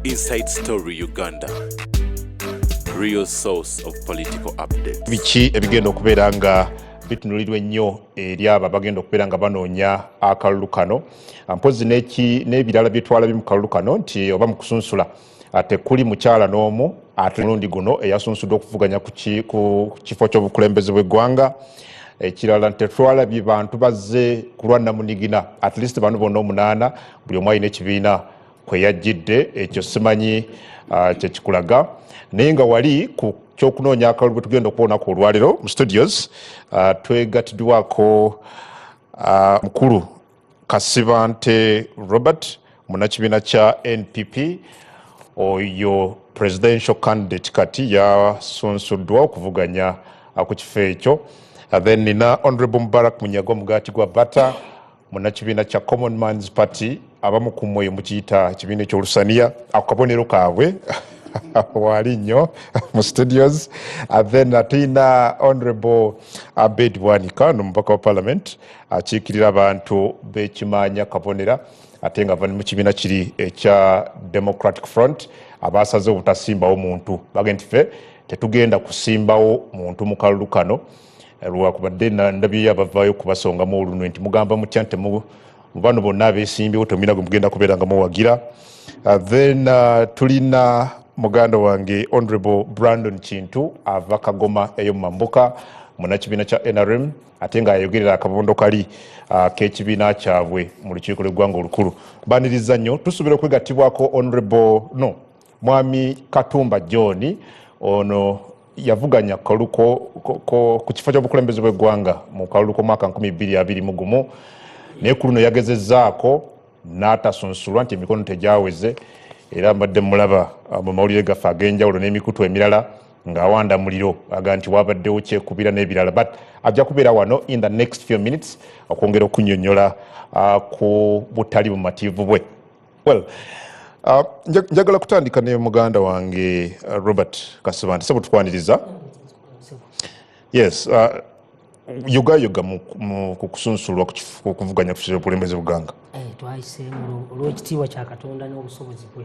Inside Story Uganda. Real source of political updates. Biki ebigenda okubeera nga bitunulirwa ennyo eri abo abagenda okubeera nga banoonya akalulu kano? Mpozi n'ebirala byetwalabye mu kalulu kano nti oba mu kusunsula, tekuli mukyala n'omu ate mulundi guno eyasunsuddwa okuvuganya ku kifo ky'obukulembeze bw'eggwanga. Ekirala, tetwalabye bantu bazze kulwa namunigina. At least bano bonna omunaana, buli omu alina ekibiina kwe yajjidde. Ekyo simanyi kyekikulaga, naye nga wali ku kyokunoonya akalulu bwe tugenda okuba olunaku olwaleero mu studios, twegatiddwako mukulu Kasibante Robert, munnakibiina kya NPP, oyo presidential candidate, kati yasunsuddwa okuvuganya ku kifo ekyo. Then nina Honorable Mubarak Munyagwa Mugaati gwa Bata, munnakibiina kya Common Mans Party. Abamu ku mmwe mukiyita ekibiina ekyolusaniya, ako kabonero kaabwe. Wali nnyo mu studios. Then tulina Honorable Abed Bwanika, nomubaka wa parliament akiikirira abantu b'Ekimanya Kabonera, ate nga ava mu kibiina kiri ekya Democratic Front, abasaze obutasimbawo muntu. Bagenda nti ffe tetugenda kusimbawo muntu mu kalulu kano, lwakubadde ndabyeyo abavaayo kubasongamu olunwe nti mugamba mutya nti mu bano bonna abeesimbyewo temulina gwe mugenda kubeera nga muwagira. Then tulina muganda wange Honorable Brandon Kintu, ava Kagoma eyo mu Mambuka, munnakibiina kya NRM, ate ng'ayogerera akabondo kali k'ekibiina kyabwe mu lukiiko lw'eggwanga olukulu. Baniriza nnyo. Tusuubira okwegattibwako Honorable no Mwami Katumba John. Ono yavuganya kalulu ku kifo ky'obukulembeze bw'eggwanga mu kalulu k'omwaka 2021, naye ku luno yagezezzaako n'atasunsulwa nti emikono tegyaweze. Era mbadde mulaba mu mawulire gaffe ag'enjawulo n'emikutu emirala ng'awanda muliro, aga nti wabaddewo kyekubira n'ebirala, but ajja kubeera wano in the next few minutes okwongera okunyonyola ku butali bumativu bwe. Well, njagala kutandika ne muganda wange Robert Kasibante. Sebo, tukwaniriza. Yes, yogayoga ku kusunsulwa ku kuvuganya ku obukulembeze buganga. Twayiseemu olw'ekitiibwa kya Katonda n'obusobozi bwe.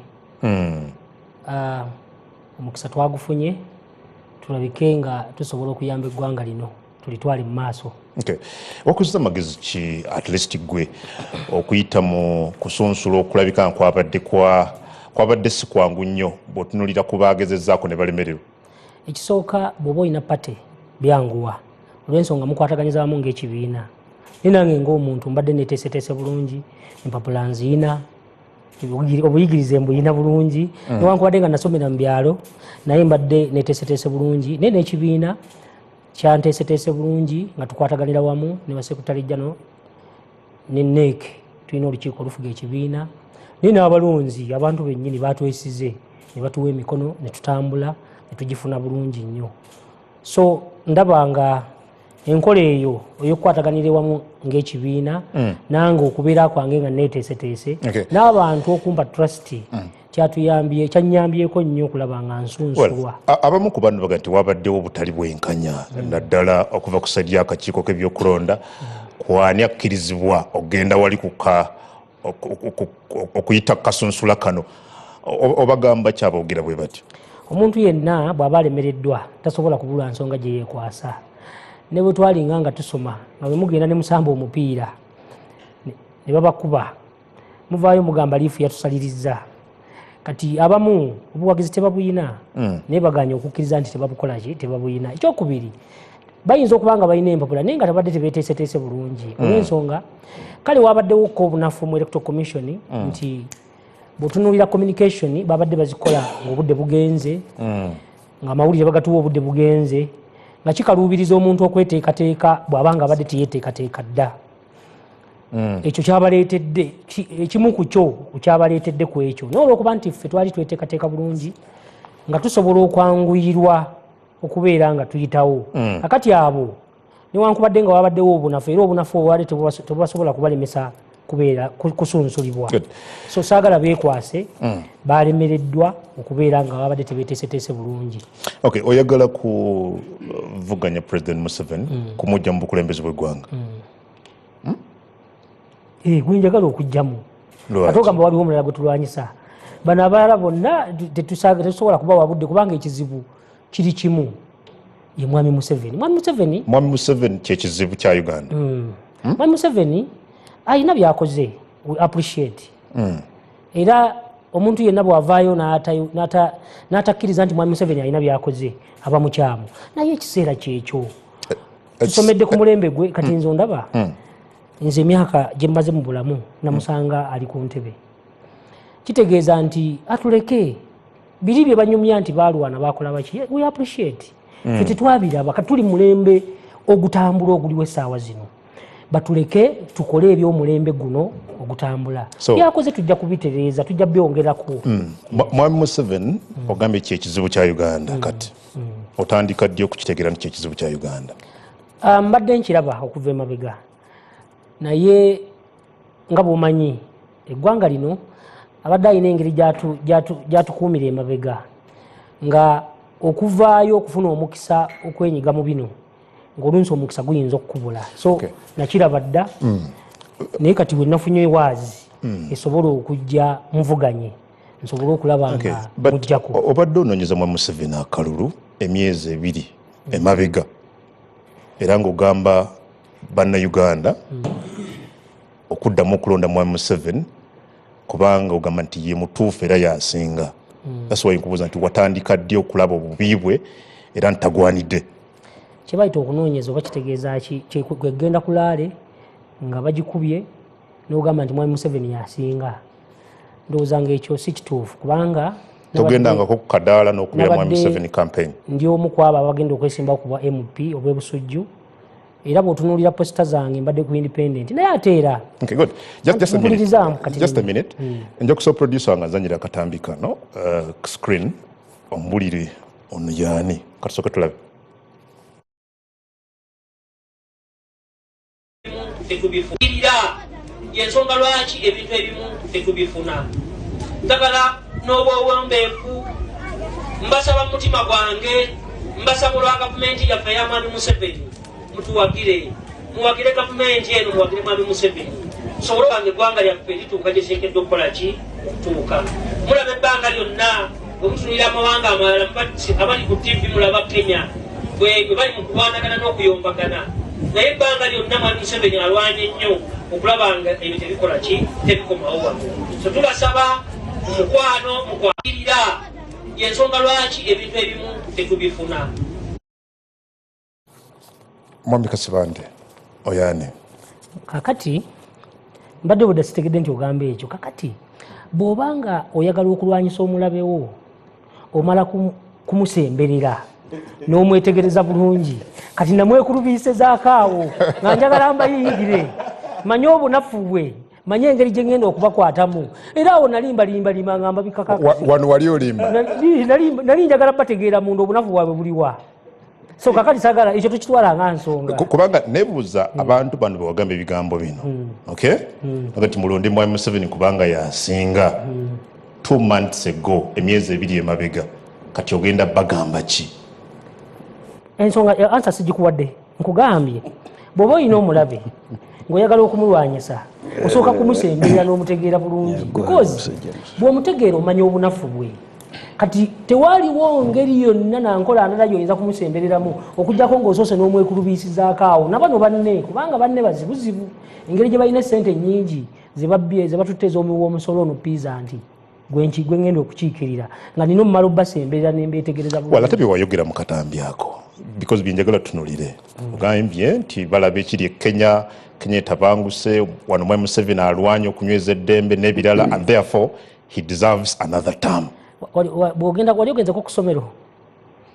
Omukisa twagufunye tulabike nga tusobola okuyamba eggwanga lino tulitwale mu maaso. Okay. Wakozesa magezi ki, at least gwe, okuyita mu kusunsula okulabika nga kwabadde kwabadde si kwangu nnyo bw'otunuulira ku baagezezzaako ne balemererwa? Ekisooka, bw'oba olina party byanguwa, olw'ensonga mukwataganyiza wamu ng'ekibiina. Naye nange ng'omuntu mbadde neteeseteese bulungi, empapula nziina, obuyigirize mbuyina bulungi, newankubadde nga nasomera mu byalo, naye mbadde neteeseteese bulungi. Naye n'ekibiina kyanteeseteese bulungi nga tukwataganira wamu ne ba secretary general ne NEC. Tulina olukiiko olufuga ekibiina, naye n'abalonzi, abantu bennyini batwesize ne batuwa emikono ne tutambula ne tugifuna bulungi nnyo. So ndaba nga enkola eyo ey'okukwataganira ewamu ng'ekibiina, nange okubeera kwange nga neeteeseteese, n'abantu okumpa trust, kyatuyambye, kyanyambyeko nnyo okulaba nga nsunsulwa. Abamu ku bano baga nti wabaddewo obutali bwenkanya, naddala okuva ku side y'akakiiko k'ebyokulonda. Kwani akkirizibwa okugenda wali kuka okuyita kasunsula kano? Obagamba kyaboogera bwe batyo? Omuntu yenna bw'aba alemereddwa tasobola kubulwa nsonga gye yeekwasa. Ne bwe twalinga nga tusoma, nga bwe mugenda ne musamba omupiira ne babakuba, muvaayo mugamba liifu yatusaliriza. Kati abamu obuwagizi tebabuyina, naye baganye okukkiriza nti tebabukola ki, tebabuyina. Ekyokubiri, bayinza okuba nga balina empapula naye nga tabadde tebeteeseteese bulungi, olw'ensonga kale wabaddewoko obunafu mu Electoral Commission, nti bw'otunuulira communication babadde bazikola ng'obudde bugenze, ng'amawulire bagatuwa obudde bugenze, nga kikaluubiriza omuntu okweteekateeka bw'aba nga abadde teyeteekateeka dda. Ekyo kyabaleetedde ekimu ku kyo kyabaleetedde ku ekyo. Naye olwokuba nti ffe twali tweteekateeka bulungi, nga tusobola okwanguyirwa okubeera nga tuyitawo. Kakati abo, newankubadde nga wabaddewo obunafu, era obunafu obwali tebubasobola kubalemesa kubeera kusunsulibwa. So saagala beekwase, balemereddwa okubeera nga babadde tebeteeseteese bulungi. Okay, oyagala kuvuganya President Museveni kumujja mu bukulembeze bw'eggwanga? Eh, gwe njagala okugjamu. Lwaki? Ate ogamba waliwo omulala gwe tulwanyisa? Bano abalala bonna tetusobola kubawa budde kubanga ekizibu kiri kimu, ye Mwami Museveni. Mwami Museveni kyekizibu kya Uganda. Mwami Museveni alina byakoze, we appreciate. Era omuntu yenna bw'avaayo n'atakkiriza nti Mwami Museveni alina byakoze aba mukyamu. Naye ekiseera kyekyo tusomedde ku mulembe gwe. Kati nze ondaba, nze emyaka gye mmaze mu bulamu namusanga ali ku ntebe, kitegeeza nti atuleke biri bye banyumya nti balwana bakola baki, we appreciate. Ffe tetwabiraba, kati tuli mulembe ogutambula oguliwo essaawa zino, batuleke tukole ebyomulembe guno ogutambula. Byakoze tujja kubitereeza, tujja byongerako. Mwami Museveni ogambye kyekizibu kya Uganda. Kati otandika ddi okukitegeera nti kyekizibu kya Uganda? Mbadde nkiraba okuva emabega, naye nga bw'omanyi eggwanga lino abadde alina engeri gyatukuumira emabega, nga okuvaayo okufuna omukisa okwenyiga mu bino ng'olunsi omukisa guyinza okukubula. So nakiraba dda, naye kati bwe nafunye waazi esobola okujja muvuganye, nsobole okulaba nga mujjako. Obadde onoonyeza Mwami Museveni akalulu emyezi 2 emabega, era ng'ogamba bannayuganda okuddamu okulonda Mwami Museveni kubanga ogamba nti ye mutuufu era yasinga. That's why nkubuuza nti watandika ddi okulaba obubi bwe era ntagwanidde? Kyebayita okunoonyeza oba kitegeeza ki? Kwegenda kulaale nga bagikubye n'ogamba nti Mwami Museveni yasinga. Ndowooza ng'ekyo si kituufu, kubanga togendangako ku kadaala n'okubira Mwami Museveni campaign. Ndi omu ku abo abagenda okwesimbawo ku bwa MP obw'Ebusujju, era bw'otunuulira posita zange mbadde ku independent, naye ate era Okay, good. Just a minute. Just a minute. Nja kusaba producer wange anzanyira akatambi kano screen ombulire ono yaani. Katusooke tulabe. Tetubifunira yensonga lwaki ebintu ebimu tetubifuna. Njagala n'obwowombeefu, mbasaba mu mutima gwange, mbasaba olwa gavumenti yaffe eya Mwami Museveni, mutuwagire, muwagire gavumenti eno, muwagire Mwami Museveni, tusobole okubanga eggwanga lyaffe lituuka gye liteekeddwa okukola ki? Okutuuka. Mulaba ebbanga lyonna bwe mutunuulira amawanga amalala, abali ku TV mulaba Kenya bwe bali mu kulwanagana n'okuyombagana, naye ebbanga lyonna Mwami Museveni alwanye nnyo okulaba nga ebyo tebikola ki? Tebikomawo wano. So tubasaba mu mukwano, mukwakirira yensonga lwaki ebintu ebimu tetubifuna. Mwami Kasibante oyani? Kakati mbadde budde sitegedde nti ogamba ekyo. Kakati bw'obanga oyagala okulwanyisa omulabe wo, omala kumusemberera n'omwetegereza bulungi. Kati namwekulubiisezaako awo nga njagala mbayingire, manye obunafu bwe, manye engeri gye ngenda okubakwatamu. Era awo nali mbalimbalima nga mbabikakaka. Wano wali olimba? Nali njagala bategeera munda obunafu bwabwe buliwa. So kakati sagala ekyo tukitwala nga nsonga. Kubanga nebuuza abantu bano bwe wagamba ebigambo bino. Okay? Nti mulonde Mwami Museveni kubanga yasinga 2 months ago, emyezi 2 emabega. Kati ogenda bagamba ki? Ensonga ansa sigikuwadde, nkugambye bw'oba olina omulabe ng'oyagala okumulwanyisa, osooka kumusemberera n'omutegeera bulungi, because bw'omutegeera omanya obunafu bwe. Kati tewaliwo ngeri yonna nankola ndala gy'oyinza kumusembereramu okuggyako ng'osoose n'omwekulubiisizaako awo na bano banne, kubanga banne bazibuzibu engeri gye balina essente ennyingi ze babbye, ze batutte ez'omuwi w'omusolo ono Pizza nti gwe ngenda okukiikirira, nga nina omumala obbasemberera ne mbeetegereza bulungi. Wala ate bye wayogera mu katambi ako, because bye njagala tutunulire. Ogambye nti balaba ekiri e Kenya, Kenya etabanguse, wano Mwami Museveni alwanye okunyweza eddembe n'ebirala, and therefore he deserves another term. Bw'ogenda wali ogenzeko ku ssomero,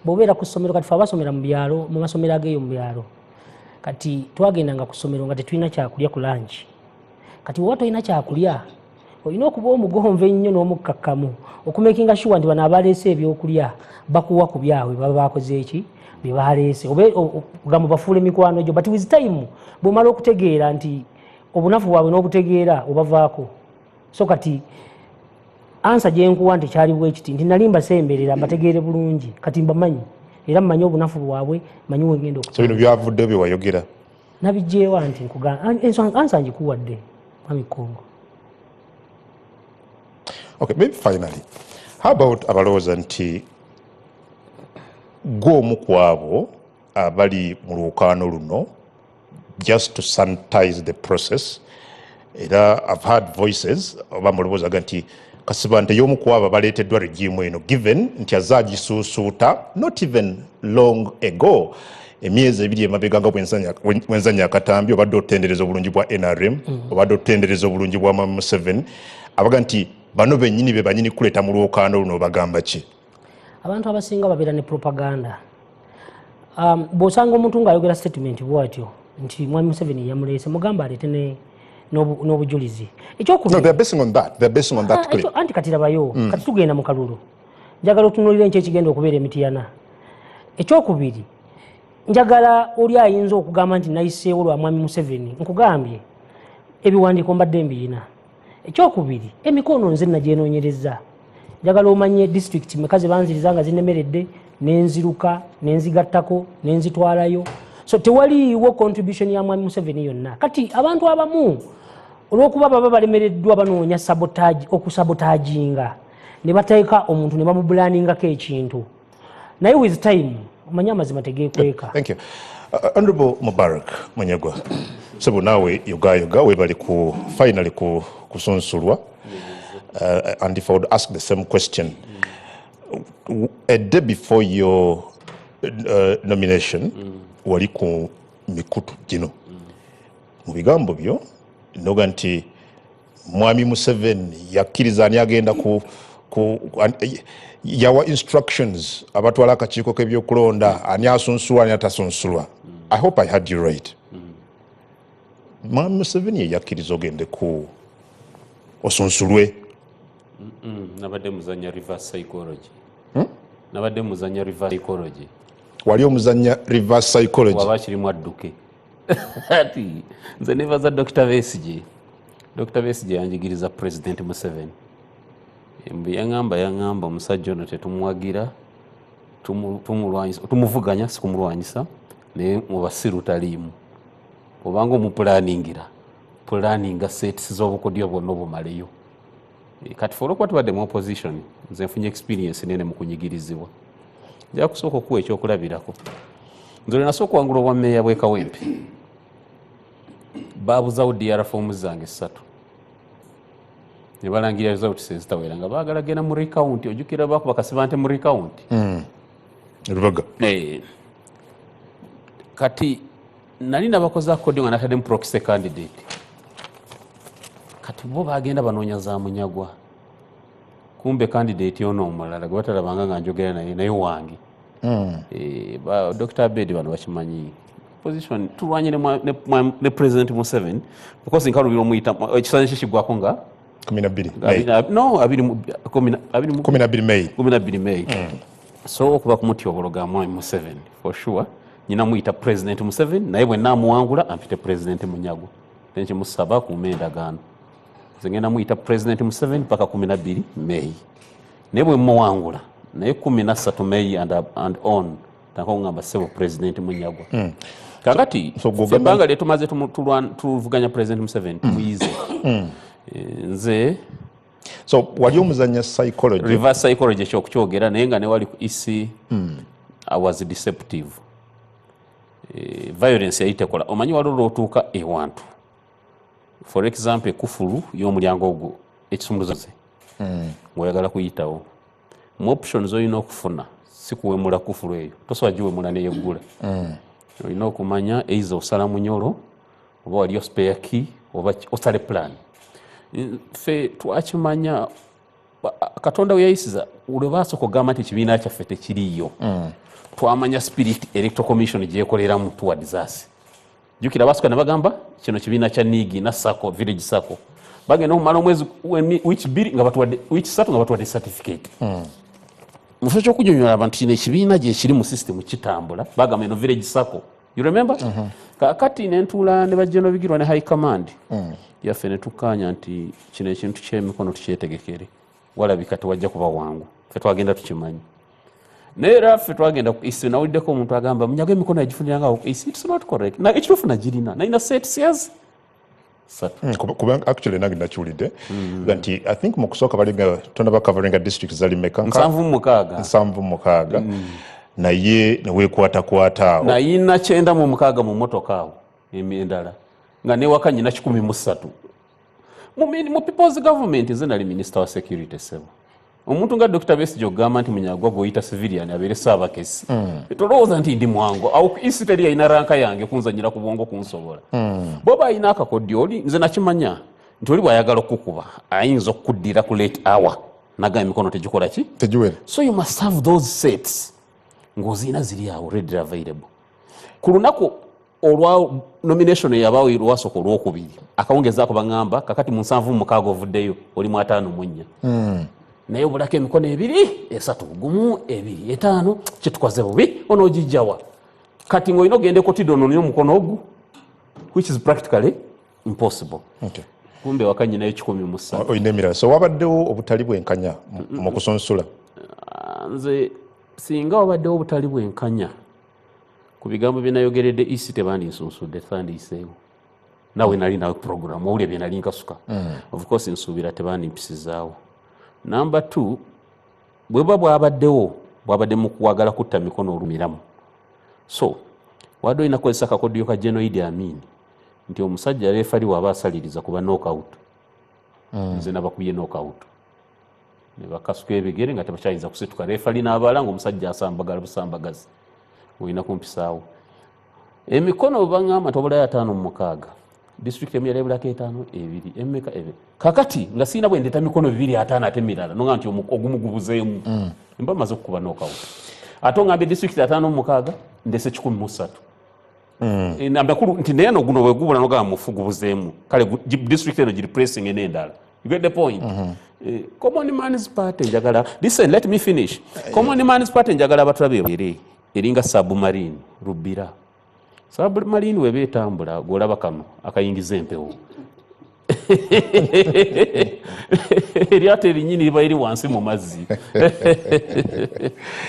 bw'obeera ku ssomero, kati ffe abasomera mu byalo, mu masomero ag'eyo mu byalo, kati twagendanga ku ssomero nga tetulina kyakulya ku langi. Kati bw'oba tolina kyakulya, olina okuba omugonvu ennyo n'omukkakkamu okumakinga sure nti bano abaleese ebyokulya bakuwa ku byabwe baba bakoze eki bye baleese, oba ogamba bafuule mikwano gyo. But with time bw'omala okutegeera nti obunafu bwabwe n'obutegeera obavaako. So kati ansa gye nkuwa nti kyali bwe kiti, nti nali mbasemberera mbategeere bulungi, kati mbamanyi era mmanyi obunafu bwabwe, mmanyi we ngenda okutuuka. So bino byavuddeyo bye wayogera? Nabiggyeewa nti ansa ngikuwadde Mwami Kongo. Okay, maybe finally, how about abalowooza nti gw'omu ku abo abali mu lwokaano luno just to sanitize the process? Era I've had voices oba mulowoozaga nti Kasibante y'omu ku abo abaleeteddwa regime eno, given nti azze agisuusuuta not even long ago, emyezi 2 emabega, nga bwenzanya akatambi, obadde otendereza obulungi bwa NRM, obadde otendereza obulungi bwa Mwami Museveni. Abaga nti bano bennyini be banyini kuleeta mu lwokaano luno, bagamba ki? Abantu abasinga babeera ne propaganda. Bw'osanga omuntu ng'ayogera statement bw'atyo nti Mwami Museveni yamuleese, mugamba aleete n'obujulizi. No, they're basing on that. They're basing on that clip. Anti kati labayo, kati tugenda mu kalulu, njagala otunuulira enkyo ekigenda okubeera emitiyana. Ekyokubiri, njagala oli ayinza okugamba nti nayiseewo lwa Mwami Museveni, nkugambye ebiwandiiko mbadde mbiyina. Ekyokubiri, emikono nze nagyenoonyereza. Njagala omanye district meka ze banziriza nga zinemeredde, nenziruka, nenzigattako, nenzitwalayo. So tewaliiwo contribution ya Mwami Museveni yonna. Kati abantu abamu olw'okuba baba balemereddwa banoonya sabotage, okusabotaginga ne bateeka omuntu ne bamubulaningako ekintu, naye with time omanye amazima tegeekweka. Thank you. Honorable Mubarak Munyagwa, sebo naawe yogayoga webali ku finally ku kusunsulwa. And if I would ask the same question, a day before your nomination, wali ku mikutu gino, mu bigambo byo noga nti Mwami Museveni yakkiriza ani agenda ku yawa instructions abatwala akakiiko k'ebyokulonda ani asunsulwa ani atasunsulwa. I hope I had you right. Mwami Museveni ye yakkiriza ogende ku osunsulwe? Nabadde muzanya reverse psychology. Nabadde muzanya reverse psychology. Wali omuzanya reverse psychology? Waba kirimu adduke. Ati nze nebaza Dr. Besigye. Dr. Besigye yanjigiriza President Museveni. Mbu yaŋŋamba omusajja ono tetumuwagira, tumulwanyisa, tumuvuganya, si kumulwanyisa, naye mu basiru taliimu. Obanga omupulaningira, pulaninga sets z'obukodyo bwonna obumaleyo. Kati fe olwokuba tubadde mu opposition, nze nfunye experience nene mu kunyigirizibwa. Nja kusooka okuwa ekyokulabirako. Nze lwe nasooka okuwangula obwa mmeeya bw'e Kawempe, baabuzawo DR forms zange 3. Ne balangira results ezitawera nga baagala genda mu recount. Ojjukira baakuba Kasibante mu recount? Rubaga. Kati nali nabakoze akodi nga nataddemu proxy candidate. Kati bo bagenda banoonya za Munyagwa. Kumbe candidate ono omulala gwe batalabanga nga njogera naye, naye wange. Dr. Abedi bano bakimanyi. Position tulwanye ne President Museveni, because nkalubira omuyita ekisanja kye kigwako nga 12 May. No, abiri mu 12 May. 12 May. So okuba kumutyobolo ga Mwami Museveni for sure, nyina muyita President Museveni, naye bwe naamuwangula ampite President Munyagwa. Nenkimusaba kuuma endagaano. Nze ngenda muyita President Museveni paka 12 May. Naye bwe mmuwangula, naye 13 May and on, tanka okugamba ssebo President Munyagwa. Kakati So gw'ogamba ebbanga lye tumaze tuvuganya President Museveni tumuyize. Nze So wali omuzanya psychology? Reverse psychology ekyokukyogera, naye nga ne wali ku EC I was deceptive. Violence yali tekola. Omanyi waliwo lwotuuka ewantu, for example ekufulu y'omulyango ogwo ekisumuluzo ng'oyagala kuyitawo, mu options olina okufuna si kuwemula kufulu eyo, tosobola giwemula neyeggula. Olina okumanya eiza osala munyolo oba waliyo spare key oba osale plan. Ffe twakimanya Katonda we yayisiza lwe baasooka okugamba nti ekibiina kyaffe tekiriiyo, twamanya spirit Electoral Commission gyekoleramu towards us. Jjukira baasooka ne bagamba kino kibiina kya niigi na sacco, village sacco. Bagenda okumala omwezi wiiki 2 nga batuwadde, wiiki 3 nga batuwadde certificate. Mu kifo ky'okunyonyola abantu kino ekibiina gye kiri mu system kitambula, bagamba eno village sacco, you remember? Kaakati ne ntuula ne bajja n'obigirwa ne high command yaffe ne tukkaanya nti kino ekintu ky'emikono tukyetegekere, walabika tewajja kuba wangu. Ffe twagenda tukimanyi, naye era ffe twagenda ku EC. Nawuliddeko omuntu agamba Munyago emikono yagifuniranga ku EC. It's not correct. Na ekituufu nagirina, nalina sets Ssatu. Kubanga actually nange nakiwulidde nti I think mu kusooka balinga tonaba coveringa district zali meka? 76. 76, naye neweekwatakwata awo. Nayina 96 mu motoka awo, endala nga newaka nyina 103. Mu People's Government nze nali minister wa security, sebo. Omuntu nga Dr. Besigye ogamba nti Munyagwa gwoyita civilian abeere saabakesi, tolowooza nti ndi mwangu awo. Isi teri yalina rank yange kunzanyira ku bwongo kunsobola. Bwoba alina akakodyo oli, nze nakimanya nti oli bw'ayagala okukuba ayinza okukuddira ku late hour nagamba emikono tegikola ki? Tegiwera. So you must have those sets ng'ozirina ziri awo ready, available. Ku lunaku olwa nomination eyabaawo lwasooka olwokubiri akawungezaako, baŋŋamba kakati mu 76 ovuddeyo, oli mu 54, naye obulako emikono ebiri, esatu, gumu, ebiri, etaano. Kyetukoze bubi, onoogijjawa kati ng'olina ogenda ekotido ononye omukono ogu, which is practically impossible. Kumbe waka nyinayo 103. Olina emirala. So wabaddewo obutali bwenkanya mu kusunsula? Ah, nze singa wabaddewo obutali bwenkanya ku bigambo bye nayogeredde isi, tebandinsunsudde, tandiyiseewo. Nawe nali nawe program owulya bye nali nkasuka. Of course nsuubira tebandimpisizaawo. Number two, bweba bwabaddewo, bwabadde mu kuwagala kutta mikono olumiramu. So wadde olina kukozesa akakodyo ka General Idi Amin nti omusajja referee waaba asaliriza kuba knockout. Nze nabakubye knockout ne bakasuka ebigere nga tebakyayinza kusituka. Referee n'abala ngaomusajja asambagala busambagazi, olina kumpisaawo emikono. Baŋŋamba nti obulayo 56, disitulikiti emu yali ebulako etaano, ebiri, emeka, ebiri. Kakati nga siina bwe ndeeta mikono bibiri ataano ate mirala noga nti ogumu gubuzeemu, mba maze okukuba knockout. Ate ongambye disitulikiti 56, ndese 103. Amakulu nti naye no guno bwegubula nogamba mufu gubuzeemu. Kale disitulikiti eno giri pressing n'endala. You get the point? Common Man's Party, njagala, listen, let me finish. Common Man's Party, njagala abatulabe, ere eringa submarine rubira. Submarine weba etambula, gwolaba kano akayingiza empewo, eryato erinyini liba eri wansi mu mazzi,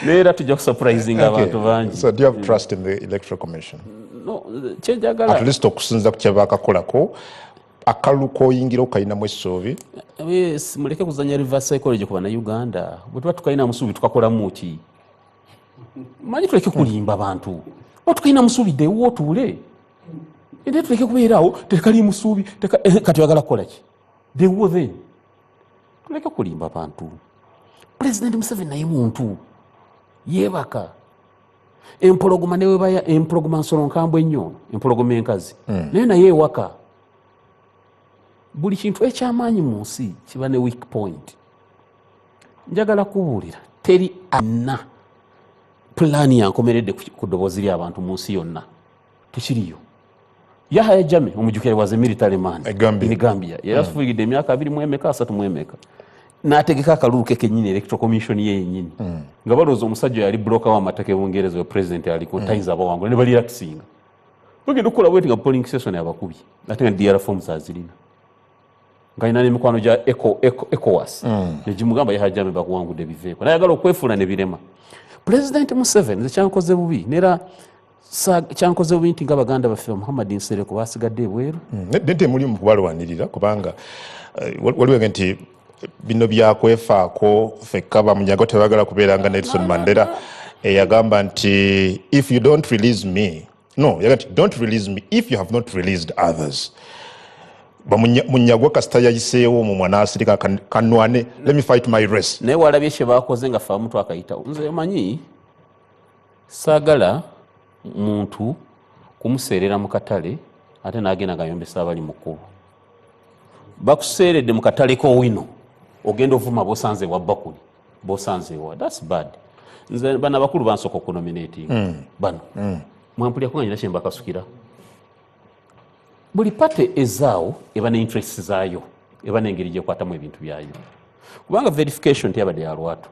naye era tujja kusurprisinga abantu bangi. So do you have trust in the Electoral Commission? No, kyenjagala At least okusinza ku kyebakakolako, akalulu koyingira okayinamu essuubi? Yes, muleke kuzanya reverse psychology ku Bannayuganda. Bwe tuba tukalina musuubi, tukakolamu ki? Manyi tuleke kulimba bantu. Oba tukalina musuubi, ddewo otuule, era tuleke kubeeraawo tekali musuubi. Kati oyagala kukola ki? Ddewo then. Tuleke kulimba bantu. President Museveni naye muntu, yeebaka. Empologoma newebaya, empologoma nsolo nkambwe ennyo, empologoma enkazi, naye ewaka. Buli kintu ekyamaanyi mu nsi kiba ne weak point. Njagala kubuulira, teri ana pulaani yankomeredde ku ddoboozi ly'abantu mu nsi yonna, tekiriyo. Yahaya Jammeh, omujjukira, was a military man. E Gambia. In Gambia. Yari afuugidde emyaka abiri mu emeka, asatu mu emeka, n'ategeka akalulu ke kennyini, Electoral Commission ye yennyini, nga balowooza omusajja yali broker w'amataka e Bungereza we president aliko tayinza abawangula, ne balirakisinga bagenda okukola bweti nga polling station abakubye, ate nga DR forms azirina, ng'alina n'emikwano gya ECOWAS negimugamba, "Yahaya Jammeh, bakuwangudde, biveeko." Nayagala okwefuula ne birema. President Museveni, nze kyankoze bubi, nera kyankoze bubi nti nga baganda baffe Muhammad Nsereko basigadde ebweru. Ne temuli mu kubalwanirira, kubanga waliwo nti bino byakwefaako fekka. Bamunyago tebagala kubeera nga Nelson Mandela eyagamba nti, "If you don't release me," no, yagamba nti, "Don't release me if you have not released others." Munyagwa kasita yayiseewo omumwa n'asirika, kanwane, let me fight my race. Naye walabye kye bakoze nga fe abamu twakayitawo. Nze omanyi saagala muntu kumuseerera mu katale ate n'agenda ng'ayombesa abali mu kkubo. Bakuseeredde mu katale k'owino, ogenda ovuma bosanze ewa bakuli, bosanze ewa. That's bad. Nze bano abakulu bansooka okunominatinga bano, mwampulirako nga nyina kyembakasukira. Buli party ezaawo eba ne interest zaayo, eba n'engeri gyekwatamu ebintu byayo, kubanga verification teyabadde ya lwatu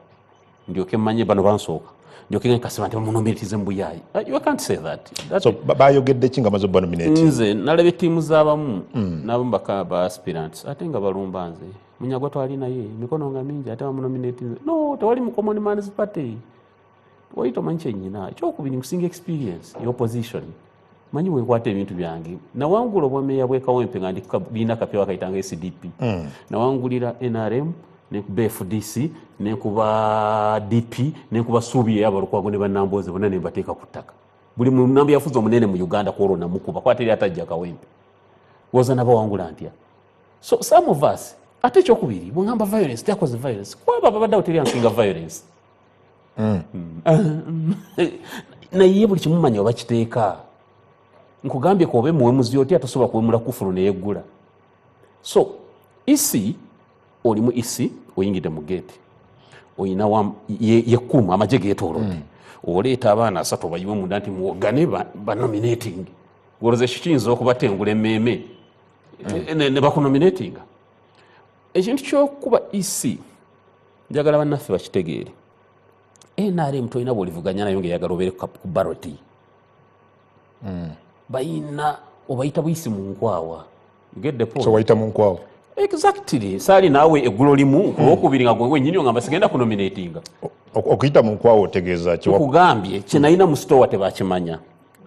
ndyoke mmanye bano bansooka, ndyoke nkasiba nti bamunominatize mu buyaayi. You can't say that. So bayogedde ki nga maze obanominate? Nze nalabye ttiimu z'abamu n'abamu baka ba aspirants ate nga balumba nze. Munyagwa twali naye, emikono nga mingi, ate bamunominatinze. No, tewali mu Common Man's Party wali tomanyi kyenyina. Ekyokubiri, nkusinga experience ye opposition. Manyi wenkwata ebintu byange. Nawangula obwameeya bw'e Kawempe nga ndi ku kabiina kapya bakayitanga SDP. Nawangulira NRM, nenkuba FDC, nenkuba DP, nenkuba Suubi ey'Abalukwago ne bannambooze bonna ne mbateeka ku ttaka. Buli munambi yafuze omunene mu Uganda ku olwo namukuba, kuba teri atajja Kawempe. Woza nabawangula ntya? So some of us, ate ekyokubiri, bwengamba violence, tyakoze violence. Kwaba babaddeawo teri ansinga violence. Naye buli kimu manya oba kiteeka. Nkugambye kobe muwemuzi otya tosobola kuwemula kufulu neyeggula. So EC, olimu EC, oyingidde mu gate, oyina yekkuuma amagye geetoolodde. Oleeta abaana 3 obayiwe munda nti muwogane banominating. Olowooza ekyo kiyinza okubatengula emmeeme ne bakunominatinga. Ekintu ky'okuba EC njagala bannaffe bakitegeere. NRM tolina bw'olivuganya nayo ng'eyagala obeere ku ballot. Bayina obayita buyisi mu nkwawa. You get the point? So wayita mu nkwawa. Exactly. Saali naawe eggulo limu ku lwokubiri nga gwe wennyini ogamba sigenda kunominatinga. Okuyita mu nkwawa otegeeza ki? Nkugambye kye nalina mu store tebakimanya.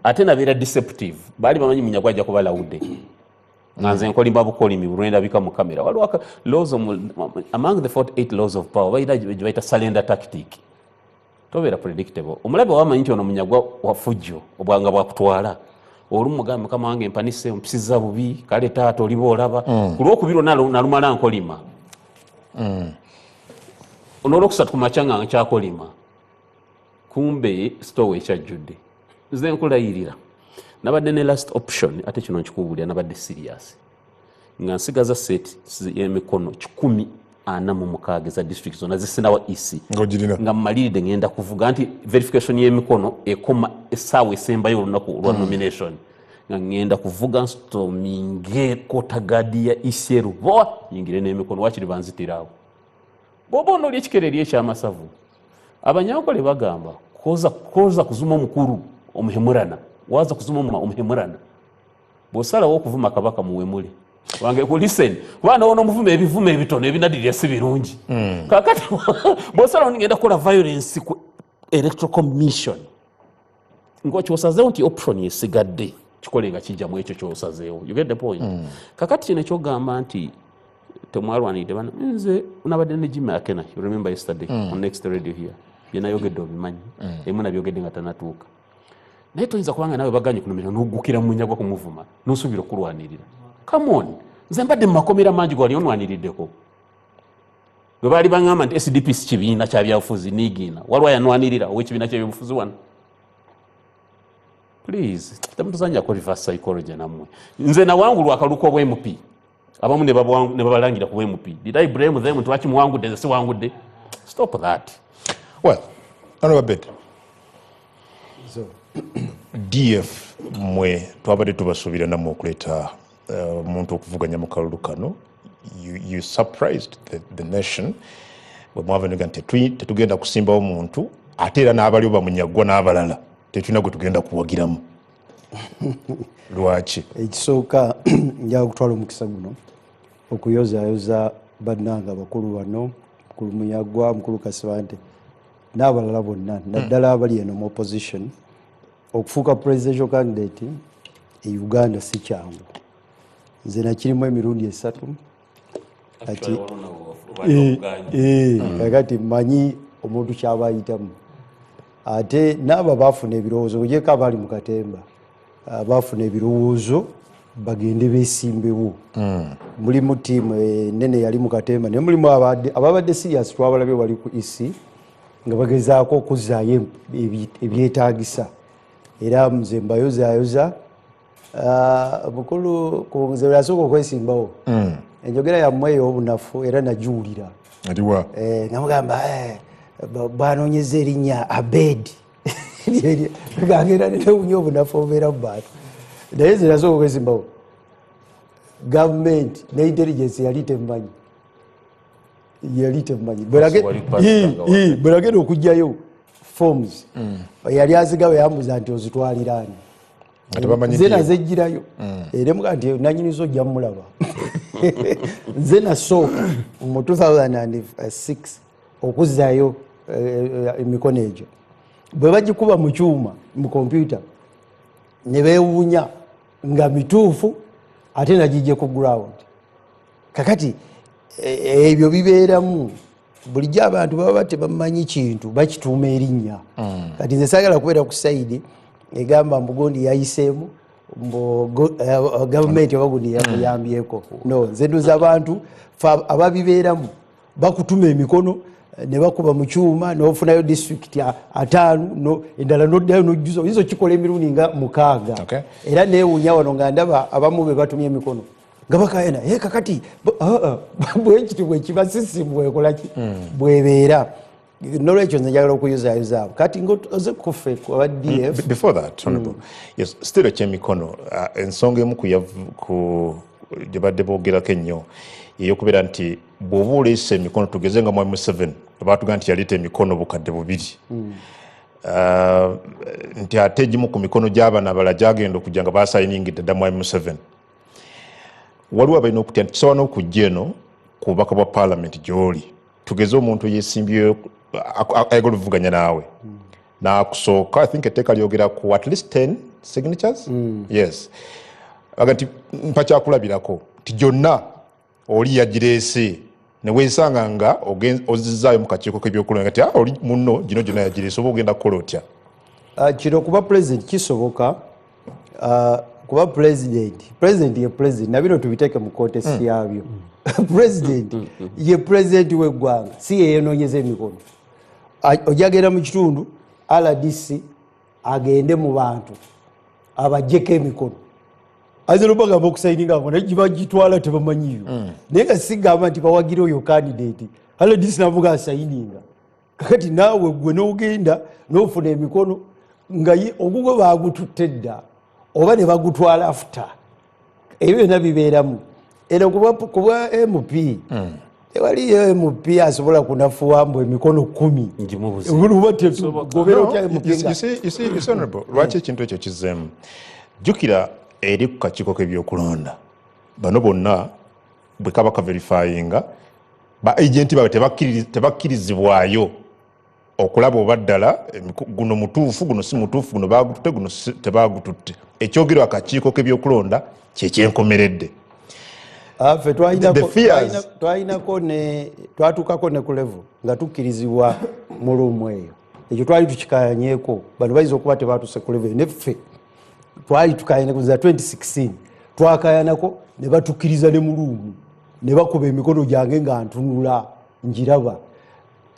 Ate nabeera deceptive. Baali bamanyi Munyagwa ajja kuba lawudde. Nga nze nkolimba bukolimi lwendabika mu kamera. Waliwo laws of, among the 48 laws of power bayita gye bayita surrender tactic. Tobeera predictable. Omulabe wamanyi nti ono Munyagwa wa fujjo obwanga bwakutwala. Olumu mugamba mukama wange mpanise mpisiza bubi kale taata oliba olaba. Ku lwokubiri nalumala nkolima. N'olwokusatu ku makya nga nkyakolima. Kumbe store ekyajjudde. Nze nkulayirira. Nabadde ne last option ate kino nkikubuulira nabadde serious. Nga nsigaza set y'emikono 146 eza district zonna zisinawa EC. Nga mmaliridde ngenda kuvuga nti verification y'emikono ekoma essaawa esembayo olunaku olwa nomination. Nga ngenda kuvuga nstorminge kotagadi ya EC Rubowa nyingire n'emikono wakiri banzitiraawo. Bw'oba onoolya ekikere eri ekyamasavu. Abanyankole bagamba koza kuzuma omukulu omuhemurana, waza kuzuma omuhemurana. Bw'osalawo okuvuma kabaka muwemule. Wange ku listen, kuba n'ono omuvuma ebivumo ebitono ebinadirira si birungi. Kaakati bw'osalawo ngenda kukola violence ku Electoral Commission. Ng'okyosazeewo nti option esigadde kikole nga kijja mu ekyo ky'osazeewo. You get the point? Kaakati kino ekyogamba nti temwalwanidde bana, nze nabadde ne Jimmy Akena, you remember yesterday on Next Radio here. Bye nayogedde obimanyi. Emu nabyogedde nga tannatuuka. Naye toyinza kubanga naawe baganye kunomera n'oggukira Munyagwa kumuvuma n'osuubira okulwanirira. Come on, nze mbadde mu makomera mangi gwali onwaniriddeko. Bwe baali baŋŋamba nti SDP si kibiina kya byabufuzi niigiina, waliwo ayanwanirira ow'ekibiina ky'ebyobufuzi wano. Please, temutuzannyako reverse psychology nammwe. Nze nawangulwa akalulu k'obwa MP. Abamu ne babalangira ku MP. Did I blame them nti lwaki muwangudde nze siwangudde? Stop that. Well, Honorable Abed. DF mwe twabadde tubasuubira nammwe okuleeta omuntu okuvuganya mu kalulu kano. You surprised the nation bwe mwava nega nti tetugenda kusimbawo muntu ate era n'abaliwo bamunyagwa n'abalala tetulina gwe tugenda kuwagiramu. Lwaki? Ekisooka njagala kutwala omukisa guno okuyozaayoza bannange abakulu bano, mukulu Munyagwa, mukulu Kasibante n'abalala bonna naddala abali eno mu opposition. Okufuuka presidential candidate e Uganda si kyangu. Nze nakirimu emirundi 3. Kakati mmanyi omuntu ky'aba ayitamu. Ate n'abo baafuna ebirowoozo, ng'ogyeko abaali mu katemba, baafuna ebirowoozo bagende beesimbewo. Mulimu ttiimu ennene yali mu katemba, naye mulimu ababadde serious twabalabye wali ku EC nga bagezaako okuzzaayo ebyetaagisa. Era nze mbayozaayoza. Mukulu nze yasooka okwesimbawo. Enjogera yammwe ey'obunafu era nagiwulira. Nga mugamba banoonyeza erinnya Abed. Gangera newunya obunafu obubeera mu bantu. Naye nze nasooka okwesimbawo. Gavumenti ne intelligence yali temmanyi. Yali temmanyi. Bwe nagenda okuggyayo forms, yali azigaba yambuuza nti ozitwalira ani? Nze nazeggyirayo. Era mugamba nti nannyinizo ojja mmulaba. Nze nasooka mu 2006 okuzzaayo emikono egyo. Bwe bagikuba mu kyuma mu kompyuta Ne beewuunya nga mituufu, ate nagijje ku ground. Kakati ebyo bibeeramu bulijjo, abantu baba tebamanyi kintu bakituuma erinnya. Kati nze saagala kubeera ku side egamba mbu gundi yayiseemu, mbu gavumenti oba gundi yakuyambyeko. No, nze ndoza abantu fe ababibeeramu bakutuma emikono ne bakuba mu kyuma n'ofunayo disitulikiti 50, endala noddayo nojjuza, oyinza okikola emirundi nga 6. Era neewuunya wano nga ndaba abamu be batumye emikono nga bakayana, "Eh, kakati bwekiti bwekiba sisimu bwekolaki bwebeera." Nolwekyo nze njagala okuyuzayuza abo. Kati ngaoze kuffe aba DF. Before that, honorable, yes, still ekyemikono, ensonga emu ku gye badde boogerako ennyo eyokubeera nti bw'oba oleese emikono, tugeze nga mwami Museveni batugamba nti yaleeta emikono 2000, nti ate egimu ku mikono gy'abano abalala gyagenda okujja nga basayiningidde dda mwami Museveni. Waliwo abalina okutya nti kisobola n'okujja eno ku bubaka bwa paalamenti gy'oli, tugeze omuntu yesimbyeyo ayagala oluvuganya naawe nakusooka, I think etteeka lyogera ku at least 10 signatures. Yes, aga nti mpa kyakulabirako nti gyonna oli yagireese, neweesanga nga ozizaayo mu kakiiko k'ebyokulonda nti, "Ah, oli munno gino gyonna yagireese," oba ogenda kukola otya? Kino kuba president kisoboka. Kuba president ye president, nabino tubiteeke mu context yabyo. President ye president w'eggwanga, si yeyenoonyeza emikono. Ojagenda mu kitundu, RDC agende mu bantu abajjeko emikono, ayinza nobagamba okusayininga ngo naye gibagitwala tebamanyiyo. Naye nga sigamba nti bawagira oyo candidate, RDC navuga asayininga. Kakati naawe gwe nogenda nofuna emikono nga ogugwe bagututte dda oba ne bagutwala after, ebyo byonna bibeeramu. Era kuba MP, tewaliyo MP asobola kunafuwa mbu emikono 10. Ngimubuze. Oba gobera otya MP You see, honorable, lwaki ekintu ekyo kizzeemu? Jjukira eri ku kakiiko k'ebyokulonda, bano bonna bwe kaba kaverifyinga, ba agenti baabwe tebakkirizibwayo okulaba oba ddala guno mutuufu, guno si mutuufu, guno bagututte, guno tebagututte. Ekyogerwa akakiiko k'ebyokulonda kyekyenkomeredde. Ffe twalinako ne twatuukako ne ku level nga tukkirizibwa mu room eyo. Ekyo twali tukikayanyeko. Bano bayinza okuba tebatuse ku level eyo, neffe twali tukayanyeko. Za 2016 twakayanako ne batukkiriza ne mu room ne bakuba emikono gyange nga ntunula njiraba.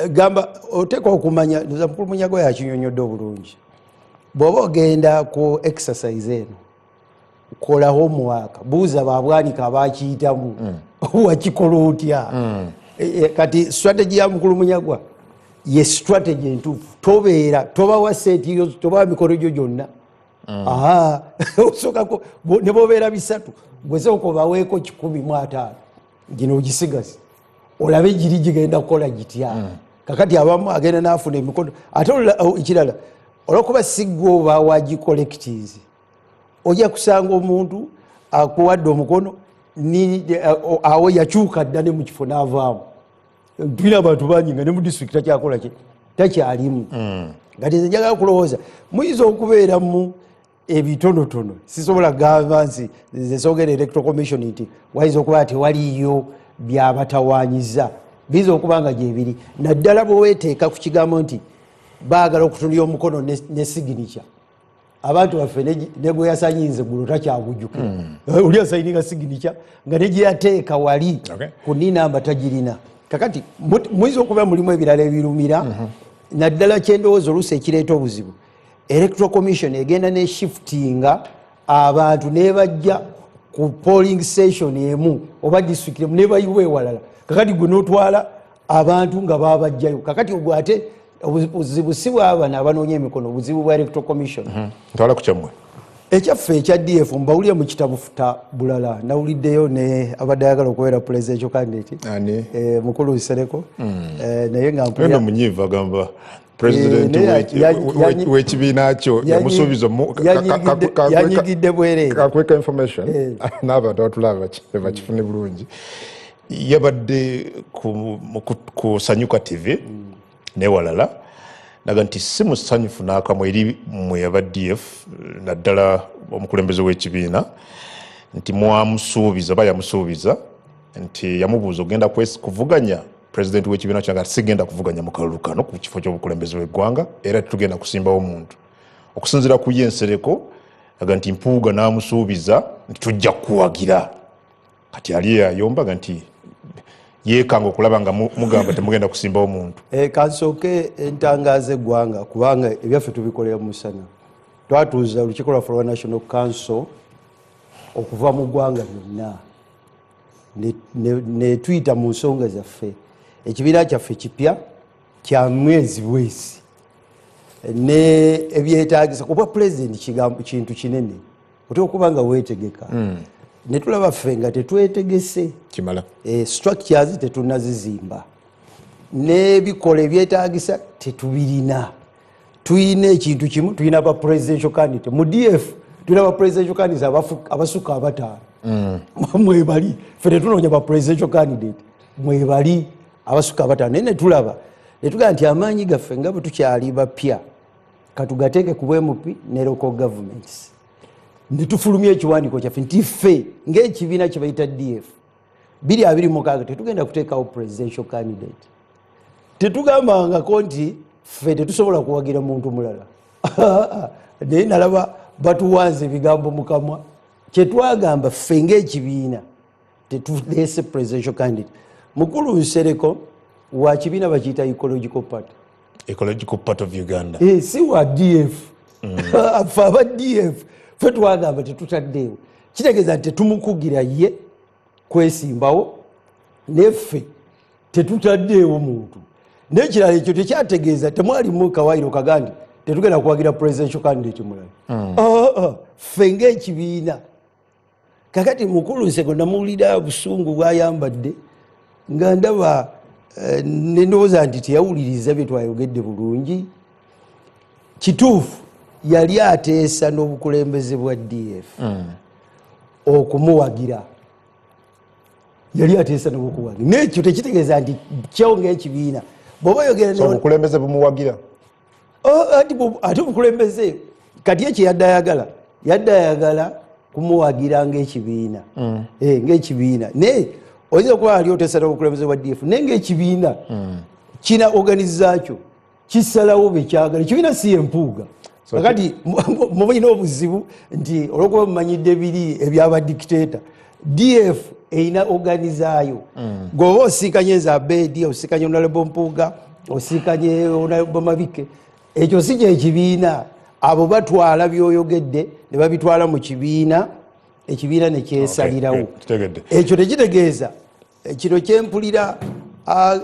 Gamba oteekwa okumanya nza mukulu Munyago yakinyonyodde obulungi. Bw'oba ogenda ku exercise eno, kola homework, buuza babwanika abakiyitamu, wakikola otya? Kati strategy ya mukulu Munyagwa ye strategy entuufu. Tobeera tobawa seti yo, tobawa mikono gyo gyonna. Aha, osookako ne bobeera 300, gwe sooka obaweeko 150, gino ogisigaze olabe giri gigenda kukola gitya. Kakati abamu agenda nafuna emikono. Ate ekirala, olwokuba siggwe oba wagicollectinze, ojja kusanga omuntu akuwadde omukono awo yakyuka dda ne mu kifo n'avaamu. Tulina abantu bangi nga ne mu disitulikiti takyakola ki, takyalimu. Kati nze njagala kulowooza muyinza okubeeramu ebitonotono. Sisobola kugamba nsi nze sogera Electoral Commission nti wayinza okuba tewaliyo byabatawanyiza, biyinza okuba nga gyebiri, naddala bweweteeka ku kigambo nti baagala okutunulya omukono ne signature. Abantu baffe ne gwe yasanyinze gulo takyagujjukira. Oli asayininga signature nga ne gyeyateeka wali ku ninamba tagirina. Kakati muyinza okuba mulimu ebirala ebirumira, naddala kyendowooza oluusi ekireeta obuzibu, Electoral Commission egenda ne shiftinga abantu nebajja ku polling station emu oba district emu nebayiwa ewalala. Kakati gwe notwala abantu nga babajjayo. Kakati ogwo ate obuzibu si bwabano abanoonya emikono, obuzibu bwa Electoral Commission. Ntwala ku kyammwe. Ekyaffe ekya DF, mbawulire mu kitabu futa bulala. Nawuliddeyo ne abadde ayagala okubeera presidential candidate. Ani? Mukulu Nsereko. Naye nga mpulira munyiivu agamba president w'ekibiina kyo yamusuubiza yanyigidde bwereere. Kakweka information n'abantu abatulaba bakifune bulungi. Yabadde ku Sanyuka TV newalala. Naga nti si musanyufu n'akamu eri mmwe aba DF, naddala omukulembeze w'ekibiina, nti mwamusuubiza oba yamusuubiza nti yamubuuza ogenda kuvuganya pulezidenti w'ekibiina kyange, ati sigenda kuvuganya mu kalulu kano ku kifo ky'obukulembeze bw'eggwanga, era tetugenda kusimbawo muntu. Okusinziira ku ye Nsereko, aga nti Mpuuga n'amusuubiza nti tujja kuwagira. Kati ali eyayombaga nti yeekanga okulaba nga mugamba temugenda kusimbawo muntu. Kansooke entangaaza eggwanga, kubanga ebyaffe tubikolera mu musana. Twatuuza olukiiko lwaffe lwa National Council okuva mu ggwanga lyonna, ne tuyita mu nsonga zaffe. Ekibiina kyaffe kipya kya mwezi bwezi, ne ebyetaagisa kuba pulezidenti kintu kinene, otera okuba nga weetegeka. Ne tulaba ffe nga tetwetegese kimala, structures tetunnazizimba, n'ebikola ebyetaagisa tetubirina. Tuyina ekintu kimu, tuyina ba presidential candidate mu DF, tuyina ba presidential candidates abasukka abataano. Mwebali, ffe tetunoonya ba presidential candidate, mwebali abasukka abataano. Naye netulaba netugamba nti amaanyi gaffe nga bwe tukyali bapya, katugateeke ku bwMP ne local governments. Netufulumya ekiwandiiko kyaffe nti ffe ng'ekibiina kye bayita DF 2026 tetugenda kuteekawo presidential candidate. Tetugambangako nti ffe tetusobola kuwagira muntu mulala, naye nalaba batuwanze ebigambo mukamwa. Kyetwagamba ffe ng'ekibiina tetuleese presidential candidate. Mukulu Nsereko wa kibiina bakiyita Ecological Party. Ecological Party of Uganda. Si wa DF. Ffe aba DF ffe twagamba tetutaddeewo, kitegeeza nti tetumukugira ye kwesimbawo, neffe tetutaddeewo muntu. Nekirala, ekyo tekyategeeza temwalimu kawaayiro kaga nti tetugenda kuwagira presidential candidate mulala. Ffe ng'ekibiina. Kakati mukulu Nseko namuwulira busungu bwayambadde, nga ndaba nendowooza nti teyawuliriza bye twayogedde bulungi. Kituufu yali ateesa n'obukulembeze bwa DF okumuwagira, yali ateesa n'obukuwagira, nekyo tekitegeeza nti kyo ng'ekibiina bw'oba oyogera So obukulembeze bumuwagira? Oh, ate obukulembeze kati ekyo yadde ayagala, yadde ayagala kumuwagira ng'ekibiina. Ng'ekibiina, naye oyinza okuba ali oteesa n'obukulembeze bwa DF, naye ng'ekibiina kina organiza kyo kisalawo bekyagala. Ekibiina si empuuga. Kakati mulina obuzibu nti olwokuba mumanyidde biri ebyabadikiteta, DF erina organizaayo. Gweoba osiikanye nze Abedi, osiikanye Honorable Mpuuga, osiikanye Honorable Mabike, ekyo si kyekibiina. Abo batwala byoyogedde ne babitwala mu kibiina, ekibiina nekyesalirawo. Okay, kitegedde. Ekyo tekitegeeza kino kyempulira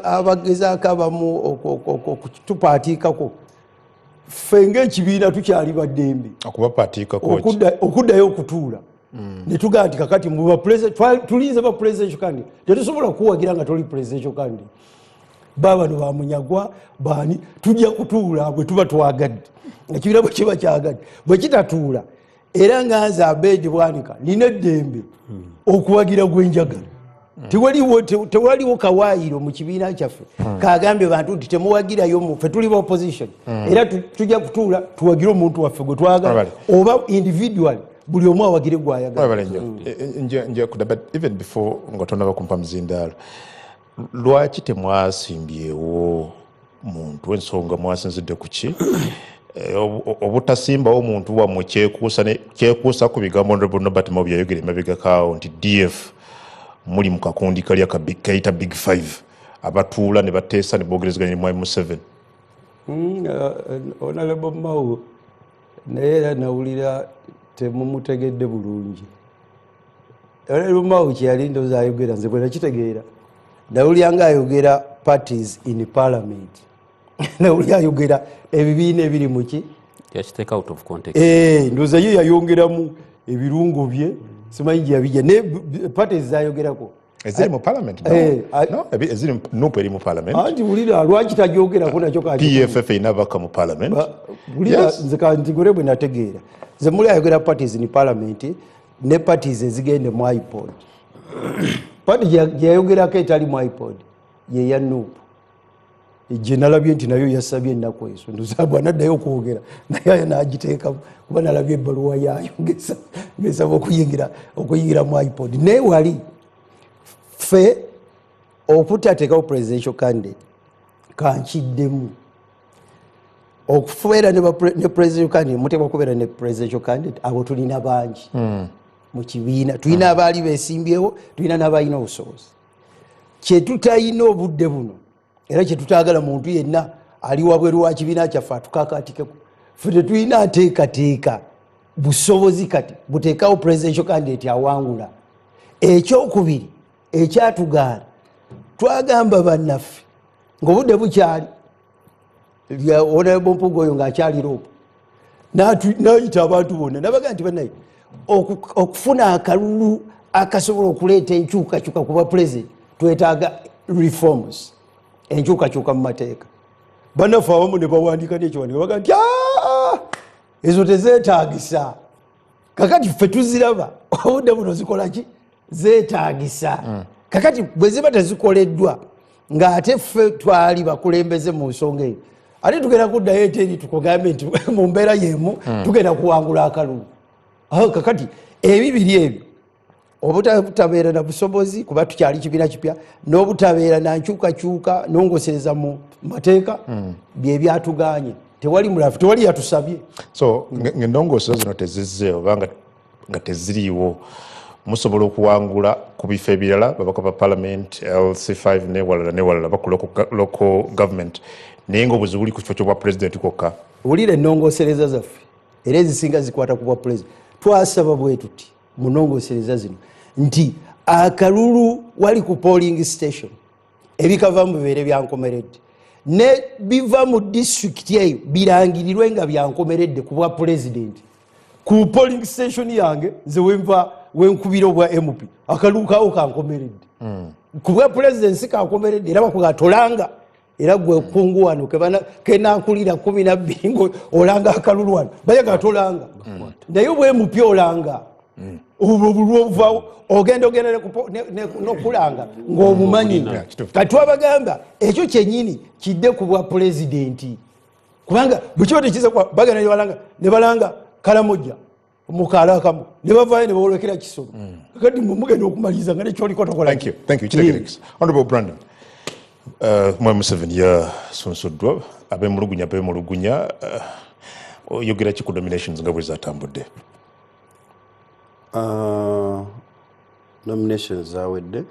abagezaako abamu okutupaatiikako. Ffe ng'ekibiina tukyali baddembe Okubapaatiikako ki? Okuddayo okutuula netugamba nti kakati tulinze ba presidential candidate, tetusobola kuwagira nga toli presidential candidate. Babano bamunyagwa bani, tujja kutuula bwe tuba twagadde, ekibiina bwe kiba kyagadde. Bwe kitatuula, era nga nze Abedi Bwanika nina eddembe okuwagira gwenjagala. Tewaliwo kawaayiro mu kibiina kyaffe kagambye bantu nti temuwagirayo mu ffe tuli ba opposition, era tujja kutuula tuwagire omuntu waffe gwe twagala Alright. oba individual buli omu awagire gwayagala. Webale nnyo. Nje kuda, but even before nga tonaba kumpa muzindaalo, lwaki temwasimbyewo muntu? Ensonga mwasinzidde ku ki? Obutasimbawo muntu wammwe kyekuusa ku bigambo Honorable Norbert Mao byayogera emabegakaawo nti DF muli mu kakundi kali kayita Big Five, abatuula ne bateesa ne boogerezeganya ne Mwami Museveni. Honorable Mao naye era nawulira temumutegedde bulungi. Honorable Mao kyeyali ndowooza ayogera, nze bwe nakitegeera, nawulira nga ayogera parties in parliament, nawulira ayogera ebibiina ebiri muki. Yakiteeka out of context. Ndowooza ye yayongeramu ebirungo bye, simanyi gye yabijja, naye parties zayogerako eziri mu parliament, no? No, eziri NUP eri mu parliament. Anti wulira, lwaki tagyogerako nakyo PFF erina ababaka mu parliament. Wulira. Yes. Nze kantigule bwe nategeera, nze muli ayogera parties in parliament ne parties ezigende mu IPOD. Party gye yayogerako etali mu IPOD ye ya NUP. Gye nalabye nti nayo yasabye ennaku ezo, ndowooza bw'anaddayo okwogera naye n'agiteekamu, kuba nalabye ebbaluwa yaayo ng'esaba okuyingira mu IPOD. Naye wali ffe okutateekawo presidential candidate, kankiddemu, okubeera ne presidential candidate, muteekwa okubeera ne presidential candidate. Abo tulina bangi mu kibiina, tulina abaali besimbyewo, tulina n'abalina obusobozi. Kyetutayina obudde buno era kyetutaagala muntu yenna ali wabweru wa kibiina kyaffe atukakaatikeko, ffe tetulina nteekateeka busobozi kati buteekawo presidential candidate awangula. Ekyokubiri ekyatugaana, twagamba bannaffe ng'obudde bukyali, honorable Mpuuga oyo ng'akyali LOP, n'ayita abantu bonna nabagaa nti bannaye, okufuna akalulu akasobola okuleeta enkyukakyuka kuba president twetaaga reforms, enkyukakyuka mu mateeka. Bannaffe abamu ne bawandiika n'ekiwandiiko bagaa nti ezo tezeetagisa. Kakati ffe tuziraba obudde buno zikola ki, zeetagisa. Kakati bwe ziba tezikoleddwa ng'ate ffe twali bakulembeze mu nsonga eyo, ate tugenda kuddayo ete eri tukugambe nti mu mbeera y'emu tugenda kuwangula akalulu. Kakati ebibiri ebyo, obutabeera na busobozi kuba tukyali kibiina kipya, n'obutabeera na nkyukakyuka nongosereza mu mateeka, bye byatuganye. Tewali mulafu, tewali yatusabye. So ng'endongoosero zino tezizze oba nga teziriiwo, musobola okuwangula ku bifo ebirala, babaka ba parliament, LC5 newalala newalala, baku local government, naye nga obuzibu buli ku kifo ky'obwa president kwokka? Wulira, ennongosereza zaffe era ezisinga zikwata ku bwa president. Twasaba bwe tuti mu nnongosereza zino nti akalulu wali ku polling station ebikavamu bibeere byankomeredde, ne biva mu disitulikiti eyo birangirirwe nga byankomeredde ku bwa pulezidenti. Ku polling station yange nze wenva wenkubira obwa MP, akalulu kawo kankomeredde. Ku bwa pulezidenti si kankomeredde, era bakuga tolanga, era gwe kungu wano kenakulira 12 ngo olanga akalulu wano, bayaga tolanga. Naye obwa MP olanga, obwo obulwa obuvaawo ogenda ogenda nokulanga ng'obumanyi. Kati twabagamba ekyo kyenyini kidde ku bwa pulezidenti, kubanga bwekiba tekiza bagenda nebalanga nebalanga Kalamojja mukaalo akamu ne bavaayo ne bawolekera Kisoro. Kakati mugenda okumaliriza nga nekyoliko tokola. Thank you. Thank you. Kitegerekesa. Honorable Brandon, Mwami Museveni yasunsuddwa, abemulugunya bemulugunya, oyogera ki ku nominations nga bwe zatambudde? Nominations zawedde.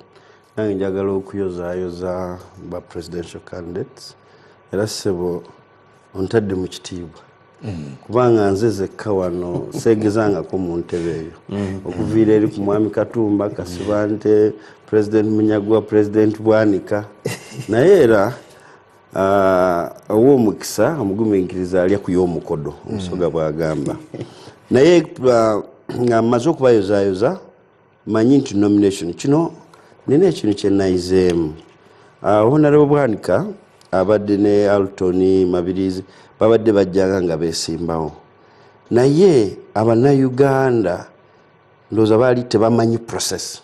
Nange njagala okuyozaayoza ba presidential candidates, era ssebo ontadde mu kitiibwa, kubanga nze zekka wano seegezangako mu ntebe eyo okuviira eri ku Mwami Katumba Kasibante, President Munyagwa, President Bwanika. Naye era ow'omukisa omugumiikiriza alya ku y'omukodo, omusoga bw'agamba. Naye nga mmaze okubayozaayoza, manyi nti nomination kino nina ekintu kyenayizeemu. Honorable Bwanika abadde ne Alton Mabirizi babadde bajjanga nga beesimbawo, naye Abannayuganda ndowooza baali tebamanyi process.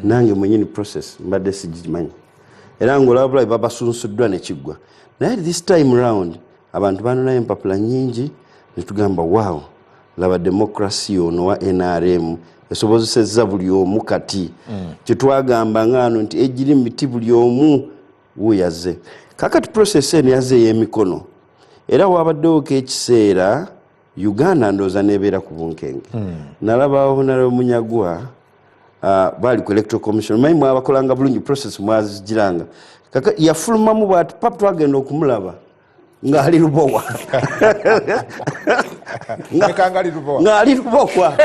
Nange mwenyini process mbadde sigimanyi, era ngaolaba bulabi babasunsuddwa nekiggwa. Naye this time round abantu banonayo empapula nyingi, netugamba, "Wow, laba democracy ono wa NRM esobozesezza buli omu." Kati kyetwagamba ngaano nti egiri miti, buli omu wuyaze. Kakati process eno yazze ey'emikono, era wabaddewo ekiseera Uganda ndowooza nebeera ku bunkenke. Nalaba Honorable Munyagwa baali ku Electoral Commission, manyi mwabakolanga bulungi, process mwazigiranga. Kaka yafulumamu bwati pap, twagenda okumulaba ng'ali Lubowa. Nekanga ali Lubowa. Ng'ali Lubowa,